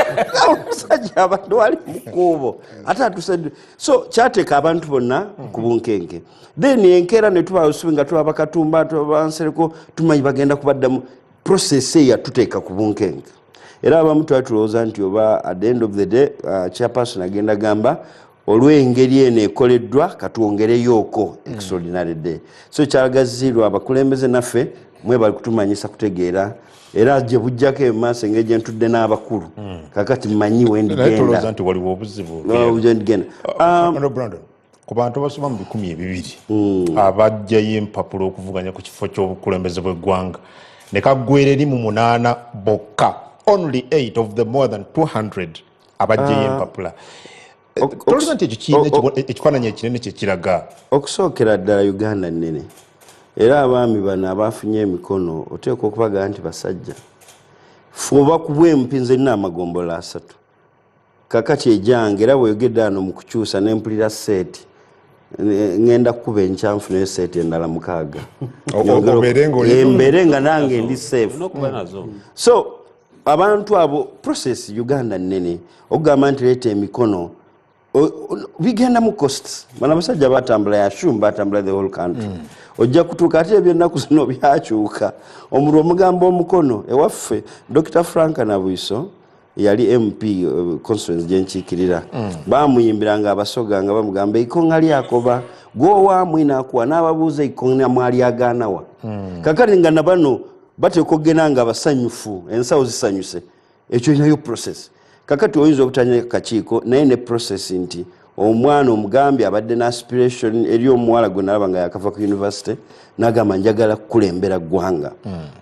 omusajja abadde wali mukuubo ate atusedde. So kyateeka abantu bonna ku bunkenke. Then enkeera ne tuba osubi nga tuba Bakatumba, tuba Bansereko, tumanyi bagenda kubaddamu. Process eyo yatuteeka ku bunkenke, era abamu twali tulowooza nti oba at the end of the day chairperson agenda gamba olw'engeri eno ekoleddwa katwongereyooko extraordinary day. So kyagaziirwa abakulembeze naffe mwebali kutumanyisa kutegeera, era gye bujjako emaaso engeri gye ntudde n'abakulu kakati mmanyi Naye tolowooza wendigenda nti waliwo obuzibu? Gyendigenda. Honorable Brandon. Ku bantu abasoba mu 200 abajjayo empapula okuvuganya ku kifo ky'obukulembeze bw'eggwanga, ne kaggwera eri mu 8 bokka. Only 8 of the more than 200 abajjayo empapula. Tolowooza nti ekyo kirina ekifaananyi ekinene kyekiraga? Okusookera ddala, Uganda nnene, era abaami bano abafunye emikono oteekwa okubagaa nti basajja fuba kubwa empi. Nze nina amagombolola 3 kakati ejange, era bweyogedde ano mu kukyusa nempulira seeti, ngenda kukuba enkya nfuneyo seeti endala 6. Mbeere nga nange ndi safe. So abantu abo, process Uganda nnene, okugamba nti leeta emikono bigenda mu costs. Bano abasajja batambula, yashum batambula the whole country. Ojja kutuuka ate ebyennaku zino byakyuka, omulwa omugamba omukono. Ewaffe Dr Frank Nabwiso yali MP, constituency gyenkiikirira, bamuyimbiranga Abasoga nga bamugamba ikonga lyakoba gwowamwe nakuwa n'ababuuza ikonga mwalyagaanawa. Kakati nga nabano bateeka okugenda nga basanyufu, ensawo zisanyuse, ekyo nayo process. Kakati oyinza obutanya kakiiko naye ne process nti omwana omugambye abadde ne aspiration eri omuwala gwe nalaba nga yakava ku university nagamba njagala kukulembera ggwanga,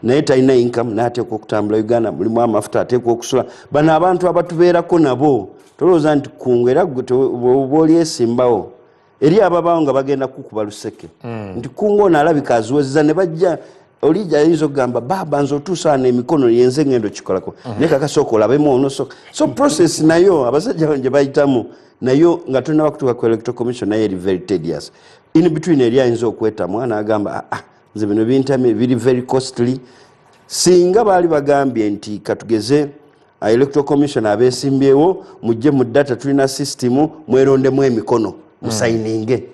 naye talina income, nateekwa okutambula. Uganda mulimu amafuta, ateekwa okusula. Bano abantu abatubeerako nabo, tolowooza nti kungu era bw'oba olyesimbawo eri ababaawo nga bagenda kukuba luseke nti kungu ono alabika aziwezeza ne bajja. Olijja ayinza okugamba baba nze otuusa wano emikono yenze ngendo kikolako, naye kakasooka olabemu ono. So process nayo abasajja bano gye bayitamu nayo nga tolina bakutuuka ku Electoral Commission nayo eri very tedious. In between eri ayinza okwetamwa n'agamba, ah, nze bino bintamye, biri very costly. Singa baali bagambye nti katugeze Electoral Commission abeesimbyewo mujje mu data, tulina system, mwerondemu emikono, musayininge,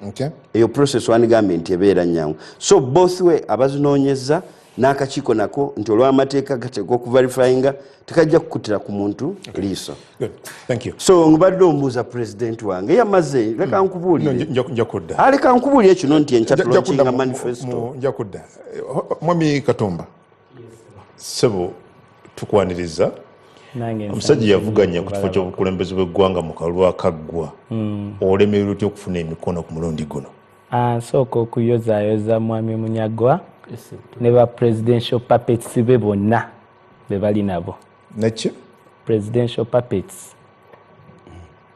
eyo process wandigambye nti ebeera nyangu. So both way, abazinoonyeza n'akakiiko nako nti olw'amateeka gateekwa okuverifyinga, tekajja kukutira ku muntu liiso. So ngubadde ombuuza pulezidenti wange yamaze, leka nkubuulire. Leka nkubuulire kino nti enkya tulaunchinga manifesto. Nja kudda. Mwami Katumba, ssebo, tukwaniriza. Omusajja yavuganya ku kifo ky'obukulembeze bw'eggwanga mu kalulu akaggwa, olemererwa otya okufuna emikono ku mulundi guno? Nsooka okuyozaayoza mwami Munyagwa ne ba presidential puppets be bonna be bali nabo. Neki? Presidential puppets.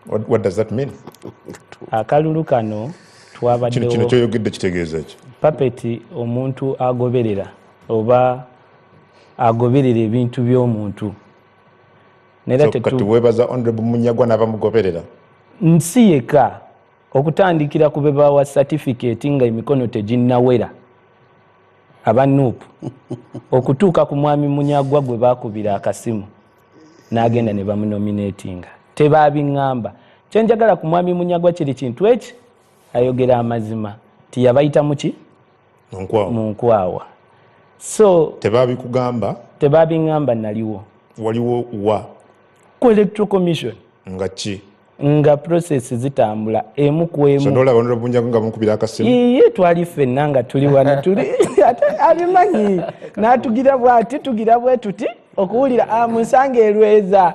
What does that mean? Akalulu kano twabaddewo. Kino kyoyogedde kitegeeza ki? Puppet omuntu agoberera oba agoberera ebintu by'omuntu. Kati weebaza Honorable Munyagwa n'abamugoberera? Nsi yekka okutandikira ku be bawa certificate nga emikono teginnawera aba NUP, okutuuka ku mwami Munyagwa gwe baakubira akasimu n'agenda ne bamunominatinga, tebabiŋŋamba. Kyenjagala ku mwami Munyagwa kiri kintu eki, ayogera amazima ti yabayita muki mu nkwawa. So tebabikugamba? Tebabiŋŋamba, naliwo. Waliwo wa? Ku Electoral Commission. Nga ki? Nga process zitambula emu ku emu. Iye twali ffenna nga tuli wano tuli abimanyi n'atugira bwati tugira bwe tuti okuwulira munsanga erweza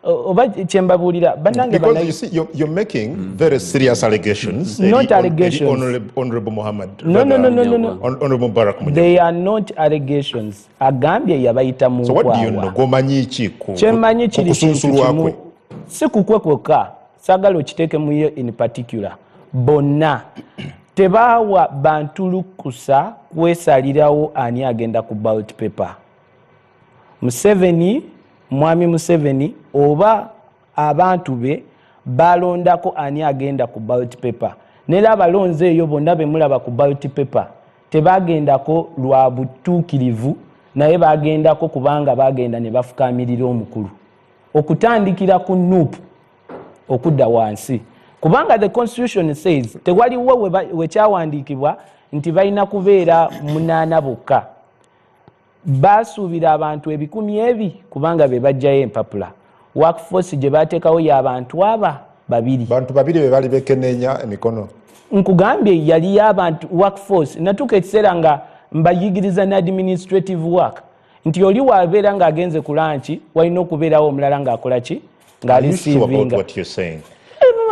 oba kyembabuulira bannange. Because you see, you're making very serious allegations. Not allegations. Honorable Muhammad. No. Honorable Mubarak Munyagwa. They are not allegations. Agambye yabayita mu So what do you know? Gomanyi ki ku Kyemanyi kiri kusunsulwa kwe? Si kukwe kwokka, saagala okiteeke mu ye in particular. Bonna tebaawa bantu lukusa kwesalirawo ani agenda ku ballot paper. Museveni, mwami Museveni oba abantu be balondako ani agenda ku ballot paper. Nera abalonzi eyo bonna be mulaba ku ballot paper tebagendako lwa butuukirivu, naye bagendako kubanga bagenda ne bafukamirira omukulu. Okutandikira ku NUP okudda wansi, kubanga the constitution says tewaliwo wekyawandiikibwa nti balina kubeera 8 bokka. Basuubira abantu 2,000 kubanga be bajjayo empapula. Workforce gye bateekawo y'abantu aba 2. Bantu 2 be bali bekenenya emikono. Nkugambye yali y'abantu workforce. Natuuka ekiseera nga mbayigiriza ne administrative work nti oli wabeera ng'agenze ku lunch walina okubeerawo omulala ng'akola ki? Ng'areceivinga.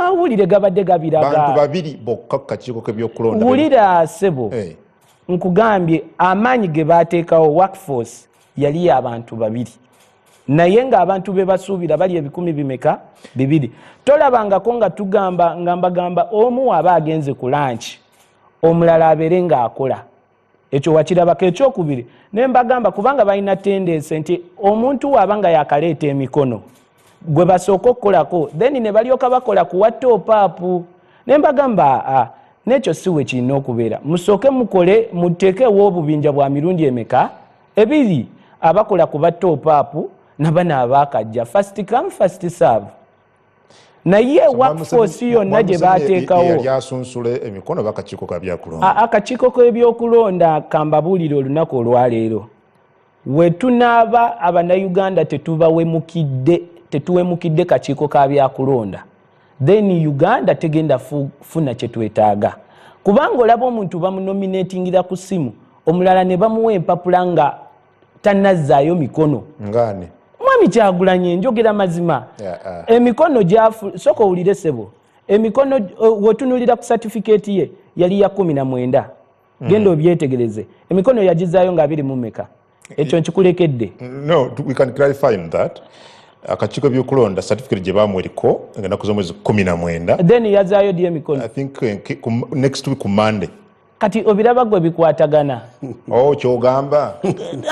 Amawulire gabadde gabiraga. Bantu babiri bokka ku kakiiko k'ebyokulonda. Wulira ssebo, nkugambye amaanyi ge baateekawo workforce yali abantu babiri, naye ng'abantu be basuubira bali 2,000 bimeka 2. Tolabangako nga tugamba nga mbagamba omu aba agenze ku lunch omulala abeere ng'akola. Ekyo wakirabako. Ekyokubiri ne mbagamba kubanga balina tendency nti omuntu waaba nga yakaleeta emikono gwe basooka okukolako, then ne balyoka bakola ku wa top up. Ne mbagamba aa, n'ekyo si we kirina okubeera. Musooke mukole, muteekewo obubinja bwa mirundi emeka? 2, abakola ku ba top up nabano abaakajja, first come first serve. Naye workforce yonna gye baateekawo yali asunsula emikono bakakiiko ka byakulonda. Akakiiko k'ebyokulonda kambabuulire olunaku olwaleero we tunaaba Abannayuganda tetubawemukidde, tetuwemukidde kakiiko ka byakulonda, then Uganda tegenda funa kyetwetaaga. Kubanga olaba omuntu bamunominatingira ku ssimu, omulala ne bamuwa empapula nga tannazzaayo mikono. Ngani? Mwami Kyagulanyi, njogera mazima. Emikono gyafu, sooka owulire ssebo, emikono wetunulira ku certificate ye yali ya 19. Genda obyetegereze, emikono yagizaayo nga 20 meka? Ekyo nkikulekedde. No, we can clarify on that. Akakiiko ebyokulonda certificate gye bamuwa eriko ennaku z'omwezi 19. Then yazaayo ddi emikono? I think next week ku Monday. Kati obiraba gwe bikwatagana. Oh, kyogamba.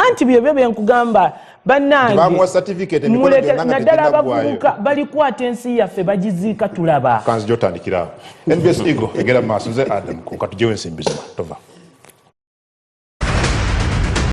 Anti byebyo byenkugamba bannange. Bamuwa certificate emikono gyonna nga naddala teginnaggwayo. Abavubuka balikwata ensi yaffe bagiziika tulaba. Kanzi gyotandikirawo. NBS Eagle egera mu maaso, nze Adam Kuka, tugyewo ensimbi zino tova.